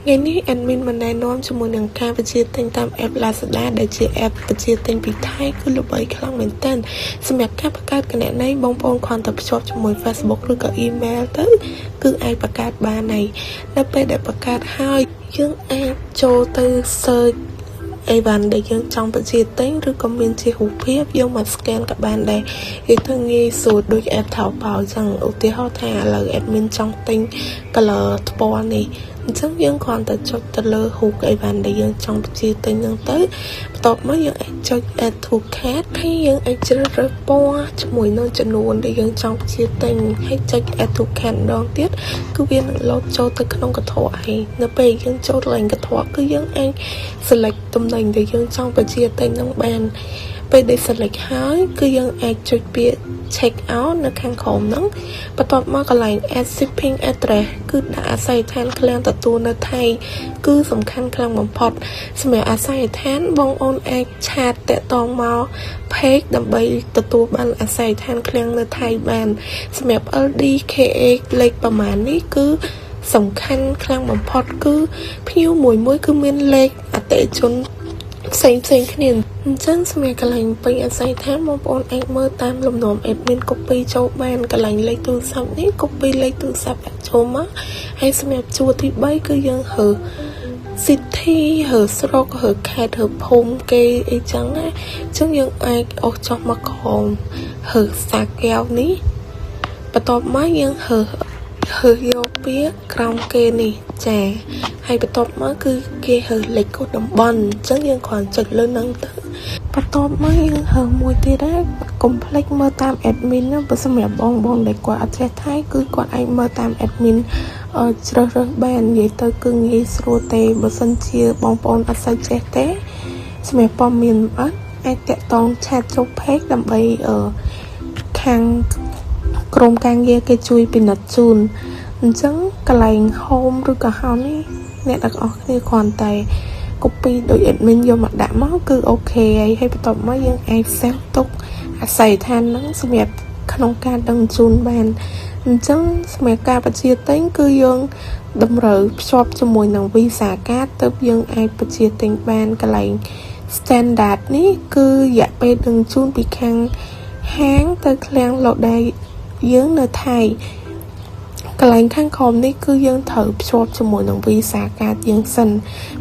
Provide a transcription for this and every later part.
ថ្ងៃនេះ admin មកណែនាំជាមួយនឹងការបញ្ជាទិញតាម app Lazada ដែលជា app បញ្ជាទិញពីថៃគឺល្បីខ្លាំងមែនទែនសម្រាប់ការបង្កើតគណនីបងប្អូនគ្រាន់តែភ្ជាប់ជាមួយ Facebook ឬក៏ email ទៅគឺអាចបង្កើតបានហើយនៅពេលដែលបង្កើតហើយយើងអាចចូលទៅ search អីវ៉ាន់ដែលយើងចង់បញ្ជាទិញឬក៏មានជារូបភាពយកមក scan ក៏បានដែរនិយាយទៅងាយស្រួលដូច app Taobao អញ្ចឹងឧទាហរណ៍ថាឥឡូវ admin ចង់ទិញ color ថ្ពណ៌នេះអញ្ចឹងយើងគ្រាន់តែចុចទៅលើរូបអីវ៉ាន់ដែលយើងចង់បញ្ជាទិញហ្នឹងទៅបន្ទាប់មកយើងអាចចុច add to cart ហើយយើងអាចជ្រើសរើសពណ៌ជាមួយនឹងចំនួនដែលយើងចង់បញ្ជាទិញហើយចុច add to cart ម្ដងទៀតគឺវានឹងលោតចូលទៅក្នុងកន្ត្រកហើយនៅពេលយើងចូលកន្លែងកន្ត្រកគឺយើងអាច select ទំនិញដែលយើងចង់បញ្ជាទិញនឹងបានពេលដែល select ហើយគឺយើងអាចចុចពាក្យ check out នៅខាងក្រោមហ្នឹងបន្ទាប់មកកន្លែង add shipping address គឺដាក់អាស័យដ្ឋានឃ្លាំងទទួលនៅថៃគឺសំខាន់ខ្លាំងបំផុតសម្រាប់អាស័យដ្ឋានបងអូនអាច chat តាក់ទងមក page ដើម្បីទទួលបានអាស័យដ្ឋានឃ្លាំងនៅថៃបានសម្រាប់ LD KH លេខប្រមាណនេះគឺសំខាន់ខ្លាំងបំផុតគឺភ្ញៀវមួយមួយគឺមានលេខអតិថិជនផ្សេងផ្សេងគ្នាអញ្ចឹងសម្រាប់កន្លែងពេញអាស័យដ្ឋានបងប្អូនអាចមើលតាមលំនាំ admin copy ចូលបានកន្លែងលេខទូរស័ព្ទនេះ copy លេខទូរស័ព្ទដាក់ចូលមកហើយសម្រាប់ជួរទី3គឺយើងរើស city រើស្រុករើខេត្តរើភូមិគេអីចឹងណាអញ្ចឹងយើងអាចអូសចុះមកក្រោមរើសាកែវនេះបន្ទាប់មកយើងរើរើសយកពាក្យក្រោមគេនេះចាហើយបន្ទាប់មកគឺគេរើសលេខកូដតំបន់អញ្ចឹងយើងគ្រាន់ចុចលើនឹងទៅបន្ទាប់មកយើងរើសមួយទៀតដែរកុំភ្លេចមើលតាម admin ណាបើសម្រាប់បងបងដែលគាត់អត់ចេះថៃគឺគាត់អាចមើលតាម admin ជ្រើសរើសបាននិយាយទៅគឺងាយស្រួលទេបើសិនជាបងប្អូនអត់សូវចេះទេសម្រាប់ព័ត៌មានអត់អាចតាក់ទង chat ចូល page ដើម្បីអឺខាងក្រុមការងារគេជួយពិនិត្យជូនអញ្ចឹងកន្លែង home ឬក៏ house នេះអ្នកទាំងអស់គ្នាគ្រាន់តែ copy ដូច admin យកមកដាក់មកគឺ OK ហើយហើយបន្ទាប់មកយើងអាច save ទុកអាស័យដ្ឋានហ្នឹងសម្រាប់ក្នុងការដឹងជូនបានអញ្ចឹងសម្រាប់ការបញ្ជាទិញគឺយើងតម្រូវភ្ជាប់ជាមួយនឹង Visa card ទើបយើងអាចបញ្ជាទិញបានកន្លែង standard នេះគឺរយៈពេលដឹងជូនពីខាងហាងទៅឃ្លាំងលក់ដែលយើងនៅថៃកន្លែងខាងក្រោមនេះគឺយើងត្រូវភ្ជាប់ជាមួយនឹង Visa card យើងសិន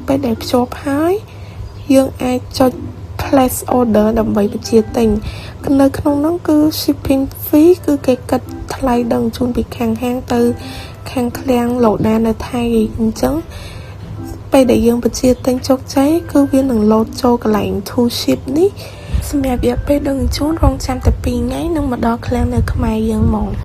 ពេលដែលភ្ជាប់ហើយយើងអាចចុច place order ដើម្បីបញ្ជាទិញនៅក្នុងនោះគឺ shipping fee គឺគេគិតថ្លៃដឹកជូនពីខាងហាងទៅខាងឃ្លាំងលូដានៅថៃអញ្ចឹងពេលដែលយើងបញ្ជាទិញជោគជ័យគឺវានឹងលោតចូលកន្លែង to ship នេះសម្រាប់រយៈពេលដឹកជញ្ជូនរងចាំតែ2ថ្ងៃនឹងមកដល់ឃ្លាំងនៅខ្មែរយើងហ្មង។